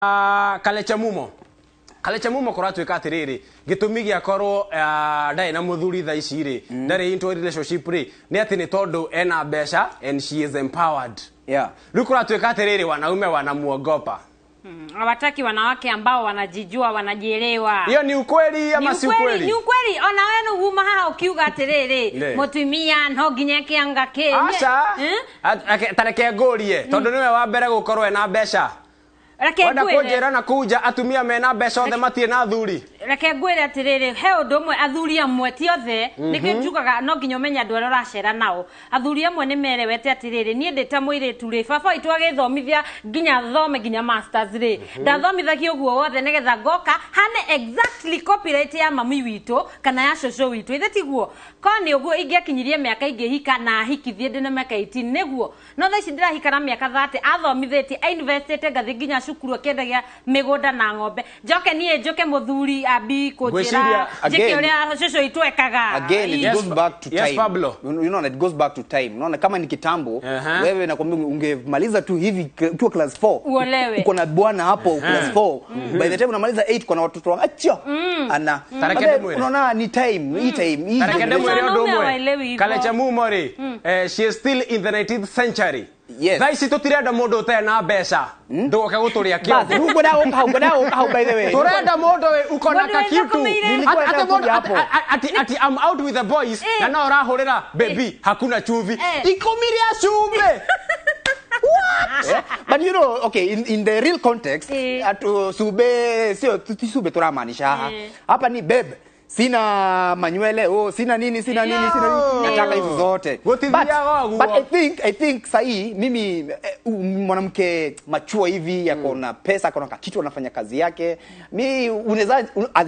Kalecha Mumo. Kalecha Mumo kũratuĩka atĩrĩrĩ, gĩtũmi gĩakorwo ndarĩ na mũthuri thaa ici rĩ, ndarĩ into a relationship rĩ, nĩ atĩ nĩ tondũ ena mbeca and she is empowered. Rĩu kũratuĩka atĩrĩrĩ, wanaume wanamuogopa. Hawataki wanawake ambao wanajijua, wanajielewa. Hiyo ni ukweli ama Ni si ukweli, ukweli? ni ukweli. Ona wewe no uma haha ukiuga atiriri, Ne. mutumia no nginya kianga ki. Aca. Eh? Tareke ngũrie, tondũ nĩwe wa mbere gũkorwo ena mbeca. Reke Wenda ngwĩre. kũnjĩra na kũu nja atumia mena mbeca othe matirĩ na athuri. Reke ngwĩre atĩrĩrĩ, he ũndũ ũmwe athuri amwe ti othe, nĩkĩo njugaga no nginya ũmenye andũ arĩa ũracera nao. Athuri amwe nĩ merewete atĩrĩrĩ, niĩ ndĩ ta mũirĩtu rĩ, baba witũ agĩthomithia nginya thome nginya masters rĩ, ndathomithagio ũguo wothe nĩgetha ngoka hane exactly copyright ya mami witũ kana ya cũcũ witũ, ithe tiguo? Ko nĩ ũguo ingĩakinyirie mĩaka ingĩhika na hikithie ndĩ na mĩaka 18 nĩguo, no thaa ici ndĩrahika na mĩaka 30, athomithĩtie, ainvestĩte ngathi nginya cukuru akĩendagia mĩgũnda na ng'ombe, njoke niĩ njũke mũthuri ambi kũnjĩra Ngwĩciria, njĩke again, ũrĩa cũcũ witũ ekaga. Again, it Yes, goes back to yes, time. Pablo. You know, it goes back to time. Unaona kama ni kitambo, wewe nakwambia ungemaliza tu hivi ukiwa class 4. Uolewe. Uko na bwana hapo class 4. By the time unamaliza 8 kuna watoto wa acho. Ana. Tareke But then, ndĩmwĩre. unaona ni time, hii time, hii Tareke generation. ndĩmwĩre ũndũ Wanaume ũmwe. hawaelewi hivyo. Kalecha Mumo rĩ, she is still in the 19th century. Yes. Thaa ici tũtirenda mũndũ ũtarĩ na mbeca ndũgoke gũtũrĩa Bas, kĩongo. rĩu ngwenda gũka hau, ngwenda gũka hau by the way. Turenda mũndũ wĩ uko na Mũndũ wĩ kakitu. thũkũmĩire. Nilikuwa Ati- ati nataka mũndũ- kuja hapo. ati I'm out with the boys na no ũrahũrĩra baby hakuna chumvi. Ikũmi rĩa cumbĩ. Yeah. But you know, okay, in the real context, atu sube sio ti sube turamaanisha haha. Hapa ni babe, sina manywele, oh, sina nini, sina nini, sina nini. Nataka hizo zote. Gũtithiaga ũguo. But I think sahi mimi mwanamke machua hivi ako na pesa, ako na kitu anafanya kazi yake. Mi unaweza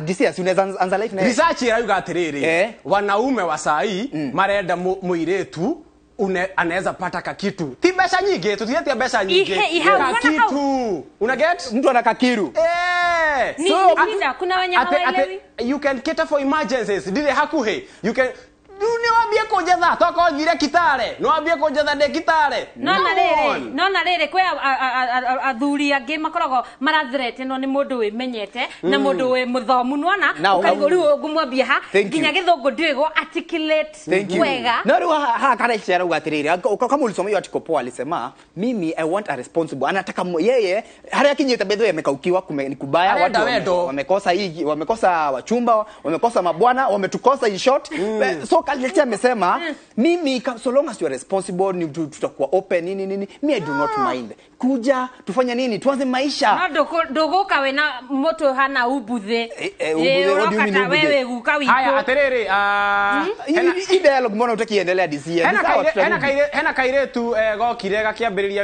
DC unaweza anza life na yeye. Research irauga atĩrĩrĩ, wanaume wa sai marenda mũirĩtu une anaweza pata kakitu, ti mbeca nyingĩ, tũtiretia mbeca nyingĩ. Ihe, unaona Kakitu, una get? Mtu ana kakiru. Ni shida, kuna wenye hawaelewi. You can cater for emergencies, ndirĩ hakuhĩ, you can rĩu nĩwambie kũnjetha tokorwo thire Kitale, nĩwambie kũnjetha ndĩ Kitale. No na Come rĩrĩ, on. no na rĩrĩ kwĩ athuri angĩ makoragwo marathreatenwo nĩ mũndũ wĩmenyete na mũndũ wĩ mũthomu, nĩwona Now, ũkarigwo rĩu ngũmwambia ha Thank you. nginya gĩthũngũ ndiũĩ articulate Thank you. wega. No, rĩu haha Kalecha arauga atĩrĩrĩ, kama ulisoma hiyo article poa, alisema mimi I want a responsible. Anataka yeye harĩa akinyĩte bethe amekaukiwa ni kubaya, Arenda watu wendo. wamekosa hii, wamekosa wachumba, wamekosa mabwana, wametukosa in short. So Kalecha amesema mimi so long as you are responsible, ni tutakuwa open nini nini, me I do not mind. Kuja tufanye nini, tuanze maisha. No ndũgũka wĩna mũtwe hana umbuthĩ. Umbuthĩ, what do you Ũroka mean ta umbuthĩ? wewe guka Haya, witũ. atĩrĩrĩ, Hii dialogue mbona hutaki iendelea DC? Ni sawa, tutarudi. Hena kairĩtu gokire gakĩambĩrĩria.